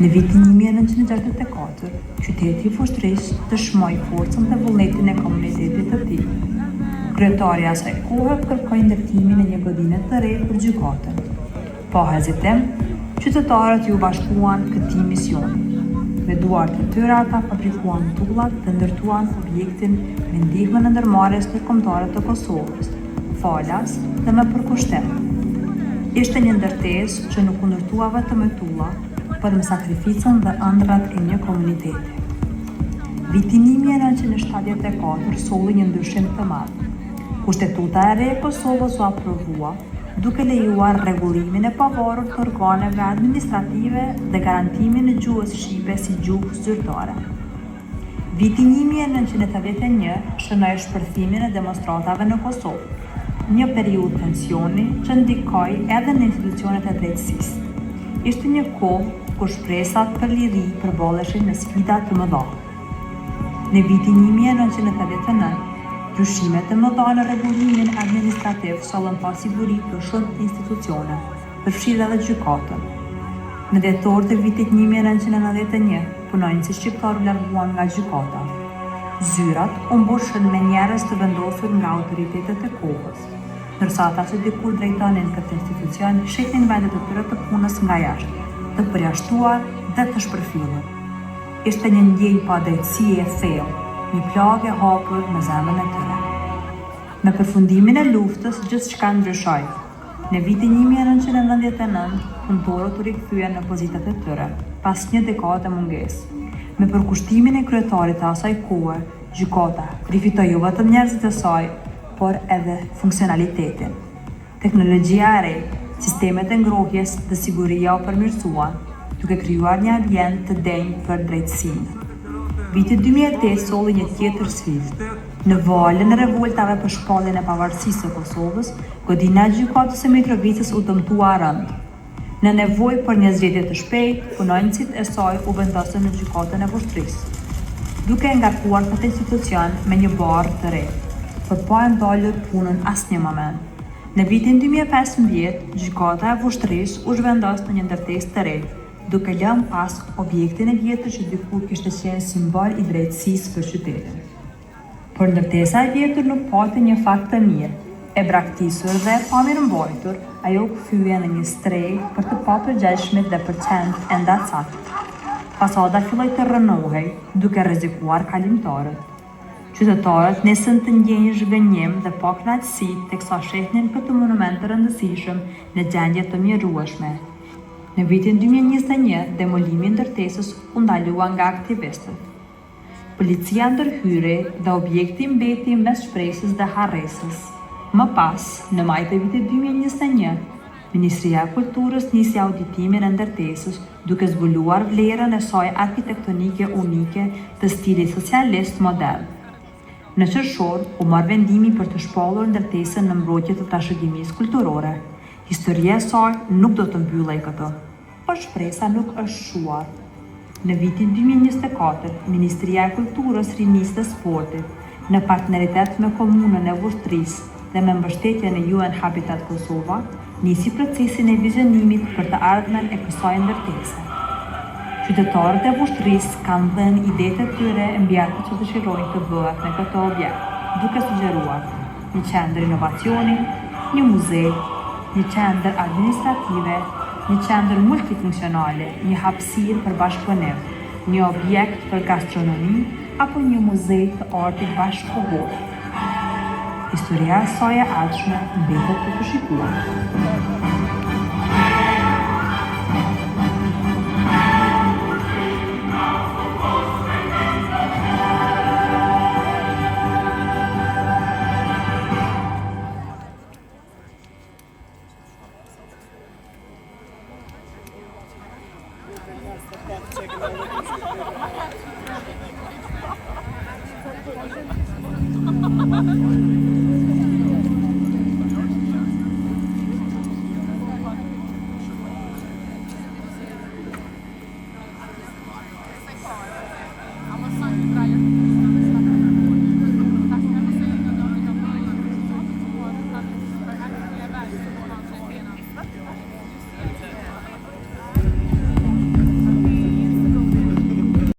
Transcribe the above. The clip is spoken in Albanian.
Në vitin 1964, qyteti i Vushtrrisë dëshmoi forcën dhe vullnetin e komunitetit të tij. Kryetari i asaj kohe kërkoi ndërtimin e një godine të re për gjykatën. Pa hezitim, qytetarët iu bashkuan këtij misioni. Me duart e tyre ata fabrikuan tullat dhe ndërtuan objektin me ndihmën e Ndërmarrjes Ndërkombëtare të Kosovës, falas dhe me përkushtim. Ishte një ndërtesë që nuk u ndërtua vetëm me tulla, por me sakrificën dhe ëndrrat e një komuniteti. Viti 1974 solli një ndryshim të madh. Kushtetuta e re e Kosovës u aprovua, duke lejuar rregullimin e pavarur të organeve administrative dhe garantimin e gjuhës shqipe si gjuhë zyrtare. Viti 1981 shënoi shpërthimin e demonstratave në Kosovë, një periudhë tensioni që ndikoi edhe në institucionet e drejtësisë. Ishte një kohë kur shpresat për liri përballeshin me sfida të mëdha. Në vitin 1989, ndryshimet e mëdha në rregullimin administrativ sollën pasiguri për shumë institucione, përfshirë edhe gjykatën. Në dhjetor të vitit 1991, punonjësit shqiptarë u larguan nga gjykata. Zyrat u mbushën me njerëz të vendosur nga autoritetet e kohës, ndërsa ata që dikur drejtonin këtë institucion shihnin vendet e tyre të punës nga jashtë, të përjashtuar dhe të shpërfillur. Ishte një ndjenjë padrejtësie e thellë, një plagë e hapur në zemrën e tyre. Me përfundimin e luftës, gjithçka ndryshoi. Në vitin 1999, punëtorët u rikthyen në pozitat e tyre, pas një dekade mungesë. Me përkushtimin e kryetarit të asaj kohe, gjykata rifitoi jo vetëm njerëzit e saj, por edhe funksionalitetin. Teknologjia e re, sistemet e ngrohjes dhe siguria u përmirësuan, duke krijuar një ambient të denjë për drejtësinë. Viti 2008 solli një tjetër sfidë. Në valën e revoltave për shpalljen e pavarësisë së Kosovës, godina e gjykatës së Mitrovicës u dëmtua rëndë. Në nevojë për një zgjidhje të shpejtë, punonjësit e saj u vendosën në Gjykatën e Vushtrrisë, duke e ngarkuar këtë institucion me një barrë të re, por pa e ndalur punën asnjë moment. Në vitin 2015, Gjykata e Vushtrrisë u zhvendos në një ndërtesë të re, duke lënë pas objektin e vjetër që dikur kishte qenë simbol i drejtësisë për qytetin. Por ndërtesa e vjetër nuk pati një fat të mirë. E braktisur dhe e pamirëmbajtur, ajo u kthye në një strehë për të papërgjegjshmit dhe për qentë endacakë. Fasada filloi të rrënohej, duke rrezikuar kalimtarët. Qytetarët nisën të ndjejnë zhgënjim dhe pakënaqësi teksa shihnin këtë monument të rëndësishëm në gjendje të mjerueshme. Në vitin 2021, demolimi i ndërtesës u ndalua nga aktivistët. Policia ndërhyri dhe objekti mbeti mes shpresës dhe harresës. Më pas, në maj të vitit 2021, Ministria e Kulturës nisi auditimin e ndërtesës duke zbuluar vlerën e saj arkitektonike unike të stilit socialist modern. Në qershor, u mor vendimi për të shpallur ndërtesën në mbrojtje të trashëgimisë kulturore. Historia e saj nuk do të mbyllej këtu. Por shpresa nuk është shuar. Në vitin 2024, Ministria e Kulturës, Rinisë dhe Sportit, në partneritet me Komunën e Vushtrrisë dhe me mbështetjen e UN Habitat Kosova, nisi procesin e vizionimit për të ardhmen e kësaj ndërtese. Qytetarët e Vushtrrisë kanë dhënë idetë e tyre mbi atë që dëshirojnë të bëhet me këtë objekt, duke sugjeruar një qendër inovacioni, një muze, një qendër administrative, një qendër multifunksionale, një hapësirë për bashkëpunim, një objekt për gastronomi apo një muze të artit bashkëkohor. Historia e saj e ardhshme mbetet për t'u shikuar.